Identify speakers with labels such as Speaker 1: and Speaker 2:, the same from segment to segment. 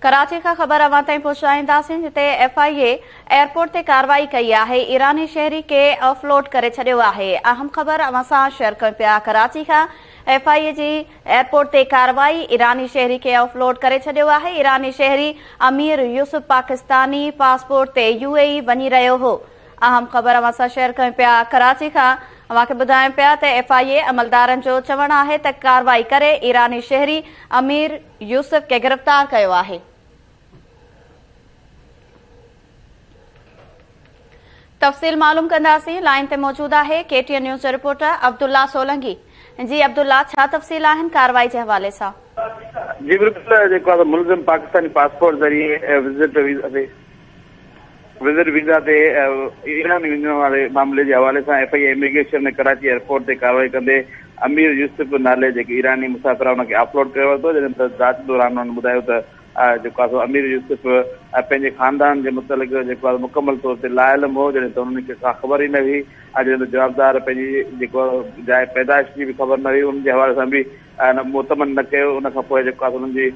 Speaker 1: ڪراچي کان خبر اوهان تائين پهچائينداسين جتي ايف I A airport تي ڪارروائي ڪئي آهي ايراني شهري کي آف لوڊ ڪري ڇڏيو آهي اهم خبر اوهان سان شيئر ڪيون پيا ڪراچي کان ايف I اي جي ايئرپورٽ تي ڪارروائي ايراني شهري کي آف لوڊ ڪري ڇڏيو آهي ايراني شهري امير يوسف پاڪستاني پاسپورٽ تي يو اي اي وڃي رهيو هو اهم خبر اوهان سان شيئر ڪيون پيا ڪراچي کان اوهان کي ٻڌايون پيا ته ايف I اي عملدارن جو چوڻ آهي ته ڪارروائي ڪري ايراني شهري امير يوسف کي گرفتار ڪيو آهي. تفصيل معلوم ڪنداسين لائين تي موجود آهي ڪي ٽي اين نيوز جو رپورٽر عبدالله سولنگي جي عبدالله ڇا تفصيل آهن ڪارروائي جي حوالي سان.
Speaker 2: جي بلڪل جيڪو آهي ملزم پاڪستاني پاسپورٽ ذريعي وزٽ ويزا تي وزٽ ويزا تي ايران وڃڻ واري معاملي جي حوالي سان F I A immigration Karachi airport تي ڪارروائي ڪندي امير يوسف نالي جيڪي ايراني مسافر آهي ان کي آف لوڊ ڪري ورتو جڏهن ته جاچ دوران انهن ٻڌايو ته جيڪو آهي سو امير يوسف پنهنجي خاندان جي متعلق جيڪو آهي مڪمل طور تي لاعلم هو جڏهن ته انهن کي ڪا خبر ئي نه هئي جڏهن ته جوابدار پنهنجي جيڪو جاء پيدائش جي به خبر نه هئي ان جي حوالي سان به مطمئن نه ڪيو ان کان پوء جيڪو آهي انهن جي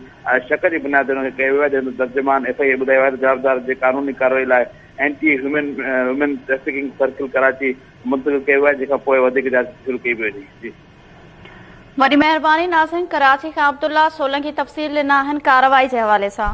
Speaker 2: شڪ جي بنياد تي ان کي ڪيو ويو آهي جڏهن ته ترجمان ايف I اي ٻڌايو آهي ته جوابدار جي قانوني ڪارروائي لاء anti human human trafficking circle Karachi منتقل ڪيو ويو آهي جنهن کان پوء وڌيڪ جاچ شروع ڪئي پئي وڃي جي.
Speaker 1: وڏي مهرباني ناظرين ڪراچي کان عبدالله سولنگي تفصيل ڏنا آهن ڪارروائي جي حوالي سان.